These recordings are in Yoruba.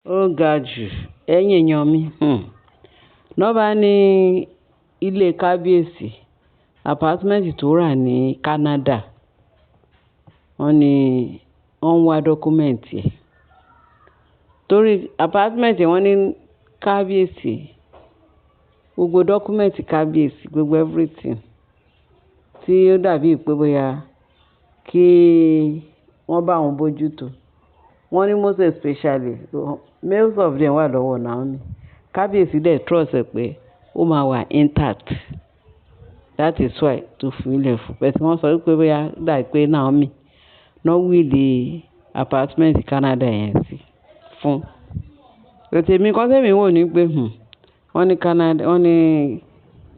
Ó ga jù, ẹ̀yin èèyàn mi. Lọ́ bá ní ilé kábíyèsí, apartment tó rà ní Canada. Wọ́n ní wọ́n ń wá document ẹ̀. Torí apartment wọ́n ní kábíyèsí, gbogbo document kábíyèsí, gbogbo everything tí ó dàbí pé bóyá kí wọ́n bá wọn bójútó. Wọ́n ní most especially, most of them wà lọ́wọ́ Naomi. Kábíyèsí dẹ̀ trust ẹ pé ó máa wà intact. That is why tó fi ilẹ̀ fún. But wọ́n sọ wípé bóyá dà pé Naomi náà will apartment Canada yẹn sí fún. But èmi nǹkan tí èmi wò ní pé, wọ́n ní Canada, wọ́n ní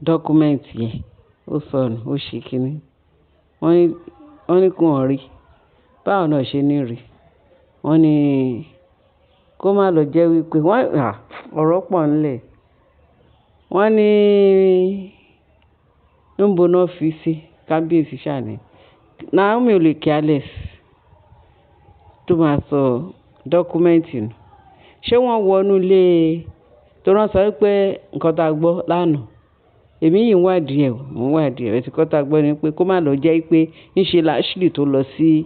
document yẹn ó sọnù, ó ṣe kíní. Wọ́n ní kí wọ́n rí. Báwo náà ṣe ní rí? Wọ́n ní kó má lọ jẹ́ wípé wọ́n, à, ọ̀rọ̀ pọ̀ nílẹ̀. Wọ́n ní níbo náà fi sí kábíyèsí ṣá ni. Naomi ò lè careless tó máa sọ document nù. Ṣé wọ́n wọ inú ilé torí wọ́n sọ wípé nǹkan tá gbọ́ lánàá. Èmi yìí ń wádìí ẹ̀, mò ń wádìí ẹ̀. But nǹkan tá gbọ́ ni pé kó má lọ jẹ́ wípé ní ṣe Ashley tó lọ sí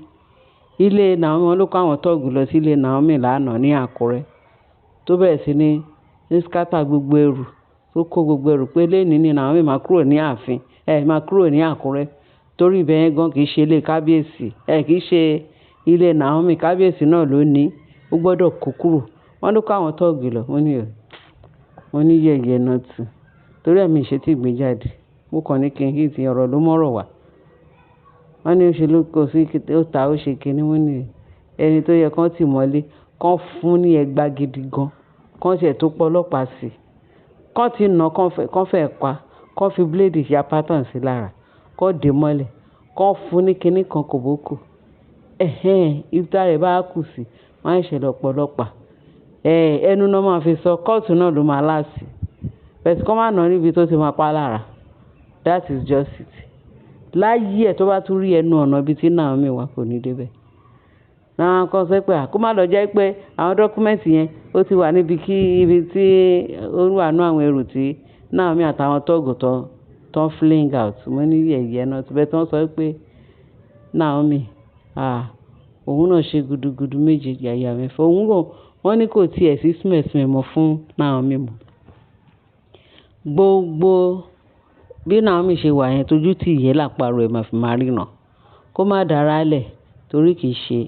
ilé Naomi, wọ́n ló kó àwọn thug lọ sí ilé Naomi lánàá ní Àkúrẹ́. Tó bẹ̀rẹ̀ sí ní scatter gbogbo ẹrù, tó kó gbogbo ẹrù pé lónìí ni Naomi máa kúrò ní ààfin, ẹ máa kúrò ní Àkúrẹ́. Torí ibẹ̀ yẹn gan kì í ṣe ilé kábíyèsí, ẹ kì í ṣe ilé Naomi, kábíyèsí náà ló ní, ó gbọdọ̀ kó kúrò. Wọ́n ló kó àwọn thug lọ. Mo ní ò, mo ní yẹ̀yẹ́ nothing. Torí ẹ mi ṣe tí gbé jáde. Mo kàn ní kí n hint ọ̀rọ̀ ló mọ́rọ̀ wá. Wọ́n ní ó ṣe ló kó sí, ó ta ó ṣe kíní. Mo ní ẹni tó yẹ kó tì mọ́lé, kó fún ní ẹgba gidi gan, kó ṣe tó pọ̀ ọlọ́pàá sí, kó ti nà kó fẹ́ pa, kó fi blade ya pattern sí lára, kó dé mọ́lẹ̀, kó fún ní kíní kan kòbókò. Ẹ̀hẹn, ibi tí ara ẹ̀ bá kù sí, wọ́n á ṣe lọ pọ̀ ọlọ́pàá. Ẹnu náà máa fi sọ, kóòtù náà ló máa last. But kó má nà níbi tó ti máa pa lára. That is just it. Láyé ẹ tó bá tún rí ẹnu ọ̀nà ibi tí Naomi wà kò ní dé bẹ́ẹ̀. Àwọn kan sọ pé à kó má lọ jẹ́ pé àwọn document yẹn ó ti wà níbi kí ibi tí ó wà nínú àwọn ẹrù tí Naomi àtàwọn thug tó ń fling out. Mo ní yẹ̀yẹ́ náà, but wọ́n sọ pé Naomi, à, òun náà ṣe gudugudu méje yàyà mẹ́fà. Òun kò, wọ́n ní kò tí ẹ̀ sí smell mọ́ fún Naomi mọ́. Gbogbo bí Naomi ṣe wà yẹn tójú tí ìyẹ́ làparò ẹ̀ máa fi máa ríran. Kó má dára lẹ̀ torí kì í ṣe,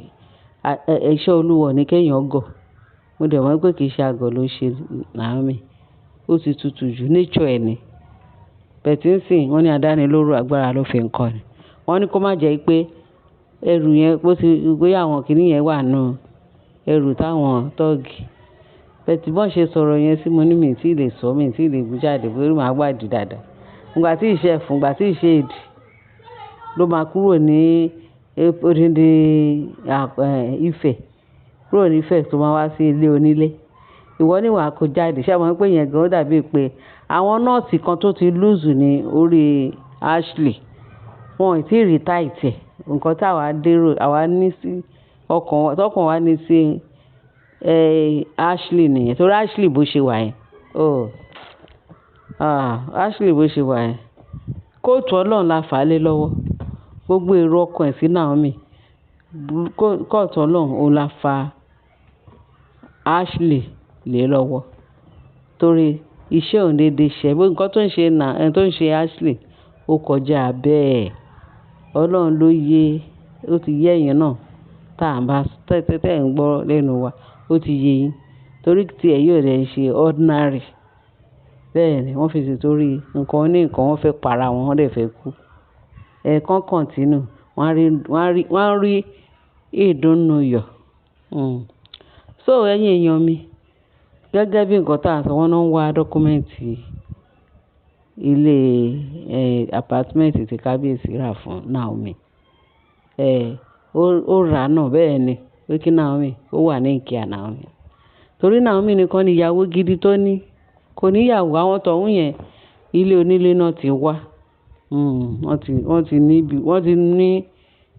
iṣẹ́ Olúwa ní kí èèyàn gọ̀. Mo dẹ̀ mọ̀ pé kì í ṣe àgọ̀ ló ń ṣe Naomi. Ó ti tutù jù, nature ẹ̀ ni. But nísìnyí wọ́n ní àdánilóró agbára ló fi ń kọ́ ni. Wọ́n ní kó má jẹ́ pé ẹrù yẹn bó ti, bóyá àwọn kìnì yẹn wà nínú ẹrù táwọn thug. But bí wọ́n ṣe sọ̀rọ̀ yẹn sí mo ní mi tí lè sọ, mi tí lè gbé jáde torí màá wádìí dáadáa. Ìgbà tí ìṣe ẹ̀fún, ìgbà tí ìṣe èdì ló máa kúrò ní odindi Ifẹ̀, kúrò ní Ifẹ̀ tó máa wá sí ilé onílé. Ìwọ ní wàá kó jáde. Ṣé ẹ mọ̀ pé ìyẹn gan ó dàbí pé àwọn nut kan tó ti loose ní orí Ashley, wọ́n ò tí ì rí tight ẹ̀. Nǹkan tí àwa dérò, àwa ní sí ọkàn, tọkàn wa ní sí, Ashley nìyẹn. Torí Ashley bó ṣe wà yẹn. Oh, ah, Ashley bó ṣe wà yẹn. Kóòtù Ọlọ́run la fà á lé lọ́wọ́. Gbogbo èrò ọkàn ẹ̀ sí Naomi. Kóòtù Ọlọ́run òun la fà Ashley lé lọ́wọ́. Torí iṣẹ́ òun dédé ṣẹ. Gbogbo nǹkan tó ń ṣe tó ń ṣe Ashley ó kọjá bẹ́ẹ̀. Ọlọ́run ló yé, ó ti yé ẹ̀yin náà tá ń bá, tẹ́ ń gbọ́ lẹ́nu wa, ó ti yé yín. Torí tí ẹ yóò dẹ̀ ṣe ordinary. Bẹ́ẹ̀ ni wọ́n fi ṣe torí nǹkan oní nǹkan wọ́n fẹ́ para wọn, wọ́n dẹ̀ fẹ́ kú. Ẹ̀ kan continue, wọ́n á rí, wọ́n á rí, wọ́n á rí ìdùnnú yọ̀. So ẹ̀yin èèyàn mi, gẹ́gẹ́ bí nǹkan tí à ń sọ, wọ́n ń wá document ilé, apartment tí kábíyèsí rà fún Naomi. Ó rà náà bẹ́ẹ̀ ni pé kí Naomi ó wà ní ìkíá Naomi. Torí Naomi nìkan ni ìyàwó gidi tó ní. Kò ní ìyàwó, àwọn tọ̀hún yẹn ilé onílé náà ti wá. Wọ́n ti ní ibi, wọ́n ti ní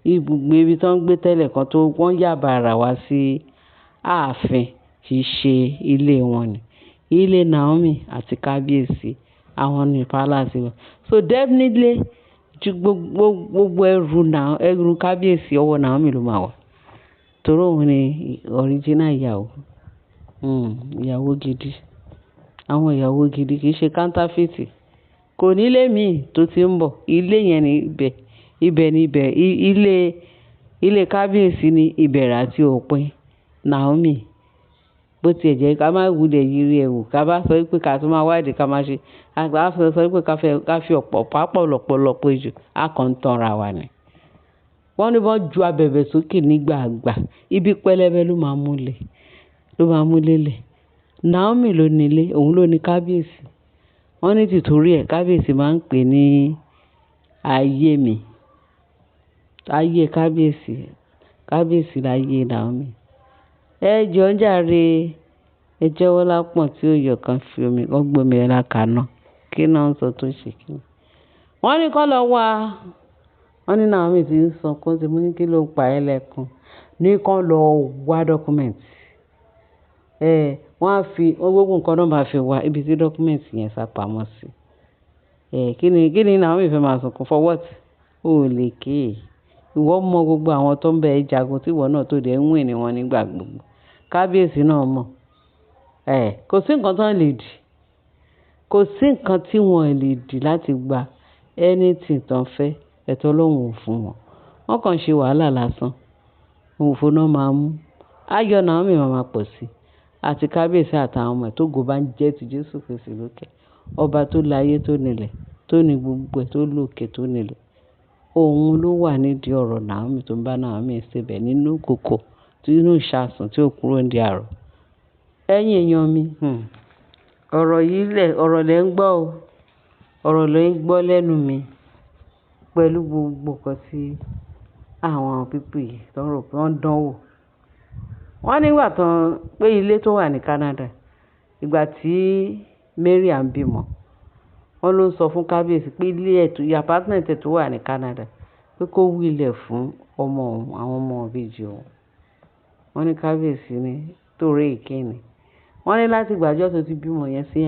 ibùgbé ibi tí wọ́n ń gbé tẹ́lẹ̀ kan tó wọ́n yà bàrà wá sí ààfin. Kì í ṣe ilé wọn ni. Ilé Naomi àti kábíyèsí àwọn ní palace wọn. So definitely ju gbogbo ẹrù ẹrù kábíyèsí, ọwọ́ Naomi ló máa wà. Torí òun ni original ìyàwó. Ìyàwó gidi. Àwọn ìyàwó gidi kì í ṣe counterfeit. Kò ní ilé mi tó ti ń bọ̀. Ilé yẹn ni ibẹ̀. Ibẹ̀ ni ibẹ̀. Ilé, ilé kábíyèsí ni ìbẹ̀rẹ̀ àti òpin Naomi. Bó tí ẹ jẹ́ ká máa wulẹ̀ yiri ẹ wò, ká bá sọ wípé ká tún máa wádìí ká máa ṣe. A bá sọ wípé ká fi ọ̀pọ̀ pápọ̀ lọ́pọ̀lọpọ̀ ejò, a kàn ń tanra wa ni. Wọ́n ní wọ́n ju abẹ̀bẹ̀ sókè nígbàgbà. Ibi pẹlẹbẹ ló máa mú lé, ló máa mú lélẹ̀. Naomi ló ní ilé, òun ló ní kábíyèsí. Wọ́n ní tìtorí ẹ, kábíyèsí máa ń pè ní ayé mi. Ayé kábíyèsí. Kábíyèsí láyé Naomi. Ẹ jọ ń jàre. Ẹ jẹ́wọ́ lápọ̀n tí ó yọ kan fi omi, wọ́n gbé omi ẹ lákaná. Kí náà ń sọ tó ṣe kí ni? Wọ́n ní kó lọ wá. Wọ́n ní Naomi tí ń sọkún tí mo ní kí ló ń pa ẹ́ lẹ́kún. Ní kó lọ wá document. Wọ́n á fi, gbogbo nǹkan náà máa fi wá ibi tí document yẹn sá pamọ́ sí. Kí ni Naomi fẹ́ máa sunkún for what? O ò lè ké. Ìwọ mọ gbogbo àwọn tó ń bẹ ẹ jagun tí ìwọ náà tó dẹ̀ ń win ní wọn nígbà gbogbo. Kábíyèsí náà mọ̀. Kò sí nǹkan tí wọ́n lè dì. Kò sí nǹkan tí wọ́n lè dì láti gba anything tó ń fẹ́, ẹ̀tọ́ Ọlọ́run ò fún wọn. Wọ́n kàn ṣe wàhálà lásán. Òfo náà máa mú. Ayọ̀ Naomi máa ma pọ̀ sí. Àti kábíyèsí àtàwọn ọmọ ẹ̀ tó ògo bá ń jẹ́ ti Jésù Kristi lókè. Ọba tó láyé tó nílẹ̀, tó ní gbogbo ẹ̀, tó lókè tó nílẹ̀. Òun ló wà nídìí ọ̀rọ̀ Naomi tó ń bá Naomi ṣẹbẹ̀ nínú ìkòkò, nínú ìṣasùn tí ó kúrò ní àárọ̀. Ẹ̀yin èèyàn mi, ọ̀rọ̀ yìí lẹ̀, ọ̀rọ̀ lẹ ń gbọ́ o. Ọ̀rọ̀ lẹ ń gbọ́ lẹ́nu mi pẹ̀lú gbogbo nǹkan tí àwọn people yìí tó ń rò pé wọ́n ń dánwò. Wọ́n nígbà tán pé ilé tó wà ní Canada, ìgbà tí Mariam bímọ, wọ́n ló ń sọ fún kábíyèsí pé ilé ẹ̀ tó, apartment ẹ̀ tó wà ní Canada, pé kó will ẹ̀ fún ọmọ òun, àwọn ọmọ ìbejì òun. Wọ́n ní kábíyèsí ní torí kíni. Wọ́n ní láti ìgbà ọjọ́ tó ti bímọ yẹn sí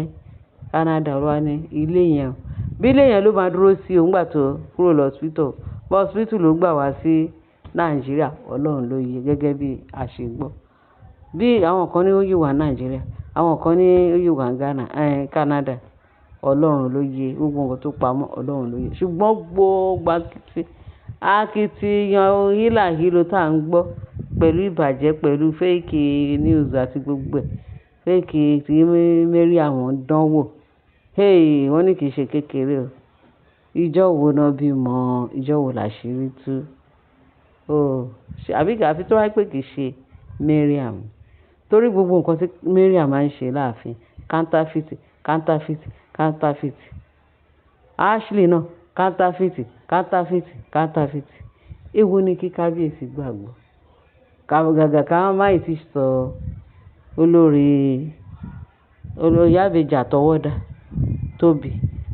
Canada, wá ní ilé yẹn. Bí ilé yẹn ló máa dúró sí òun nígbà tó kúrò lọ hospital. Bó hospital ló gbà wá sí Nàìjíríà, Ọlọ́run ló yẹ gẹ́gẹ́ bí a ṣe gbọ́. Bí àwọn kan ní ó yìí wà Nàìjíríà, àwọn kan ní ó yìí wà Ghana, Canada. Ọlọ́run ló yẹ gbogbo nǹkan tó pamọ́, Ọlọ́run ló yẹ. Ṣùgbọ́n gbogbo akitiyan hílàhílo tí à ń gbọ́ pẹ̀lú ìbàjẹ́, pẹ̀lú fake news àti gbogbo ẹ̀, fake tí Mariam ń dánwò. Hey, wọ́n ní kì í ṣe kékeré o. Ìjọ wo náà bímọ? Ìjọ wo làṣírí tú? Oh, àbí àfi tó bá jẹ́ pé kì í ṣe Mariam. Torí gbogbo nǹkan tí Mariam máa ń ṣe láàfin, counterfeit, counterfeit, counterfeit. Ashley náà, counterfeit, counterfeit, counterfeit. Èwo ni kí kábíyèsí gbàgbọ́? Gàgà ká má ì tí sọ olórí, olórí ìyá ìbejì àtọwọ́dá Tóbi,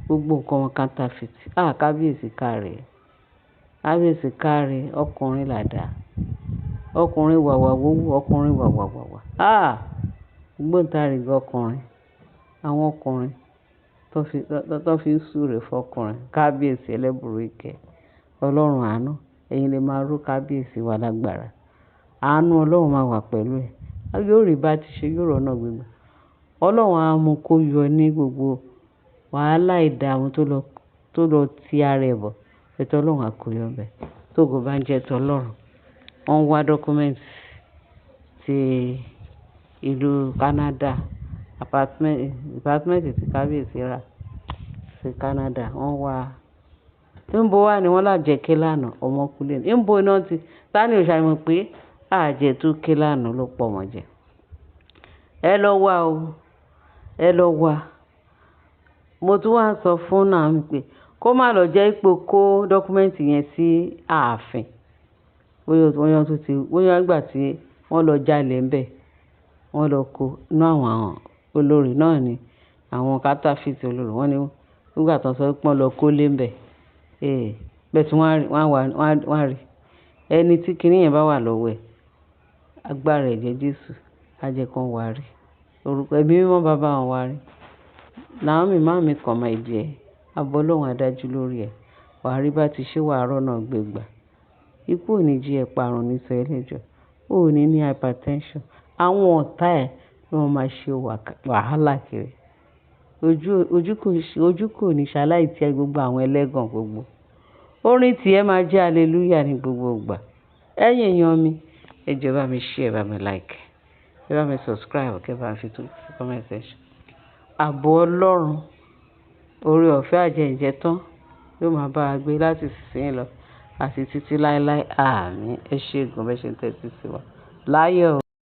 gbogbo nǹkan wọn counterfeit. Ah, kábíyèsí káre. Kábíyèsí káre, ọkùnrin làdá. Ọkùnrin wàwà wówó, ọkùnrin wàwà wàwà. Ah! Ògbóǹtarìgì ọkùnrin. Àwọn ọkùnrin tó fi ń súre fún ọkùnrin. Kábíyèsí ẹlẹ́bùrú ìkẹ́. Ọlọ́run àánú. Ẹ̀yin lè máa ró kábíyèsí wa lágbára. Àánú Ọlọ́run máa wà pẹ̀lú ẹ. Yóò rí bá ti ṣe, yóò rọ́nà gbégbá. Ọlọ́run á mú kó yọ ní gbogbo wàhálà ìdààmú tó lọ ti ara ẹ̀ bọ̀. Ètò Ọlọ́run á kó yọ bẹ́ẹ̀. Tógo bá ń jẹ́ ti Ọlọ́run. Wọ́n ń wá document tí ìlú Canada, apartment tí kábíyèsí rà sí Canada. Wọ́n wá. Níbo wá ni wọ́n lájẹ ké lánàá, ọmọ kú lónìí. Níbo náà tí, ta ni ò ṣàìmọ̀ pé àjẹ́ tó ké lánàá ló pọ̀ ọmọ jẹ. Ẹ lọ wá o. Ẹ lọ wá. Mo tún wá ń sọ fún Naomi pé kó má lọ jẹ́ pé ó kó document yẹn sí ààfin. Bóyá tó ti, bóyá nígbà tí wọ́n lọ jalè ńbẹ̀, wọ́n lọ kó inú àwọn olórí náà ni àwọn counterfeit olórí. Wọ́n ní nígbà tí wọ́n sọ pé wọ́n lọ kó lé ńbẹ̀. Bẹ́ẹ̀ tí wọ́n á rí, wọ́n á rí. Ẹni tí kiní yẹn bá wà lọ́wọ́ ẹ̀, agbára ẹ̀jẹ̀ Jésù. Á jẹ́ kán wá rí. Orúkọ ẹbí mímọ́ bàbá wọn wá rí. Naomi má mi kàn my dear. Ààbò Ọlọ́run á dájú lórí ẹ. Wà á rí bá ti ṣe wà rọ́nà gbégbà. Ikú ò ní jí ẹ parun ní sọ ẹlẹ́jọ́. O ò ní ní hypertension. Àwọn ọ̀tá ẹ ló máa ṣe wàhálà kiri. Ojú kò ní ṣaláì tí ẹ gbogbo àwọn ẹlẹ́gàn gbogbo. Orin tí ẹ máa jẹ́ hallelujah ní gbogbo ìgbà. Ẹ̀yin èèyàn mi, ẹ jọ̀ọ́ bá mi share, bá mi like, ẹ bá mi subscribe, kí ẹ bá mi fi comment section. Ààbò Ọlọ́run, oore ọ̀fẹ́ àjẹ́ǹjẹ́ tán yóò máa bá wa gbé láti ìsinsìnyí lọ àti títí láéláé. Àmín. Ẹ ṣé gan bẹ́ẹ̀ ṣe ń tẹ́tí sí wa. Láyọ̀.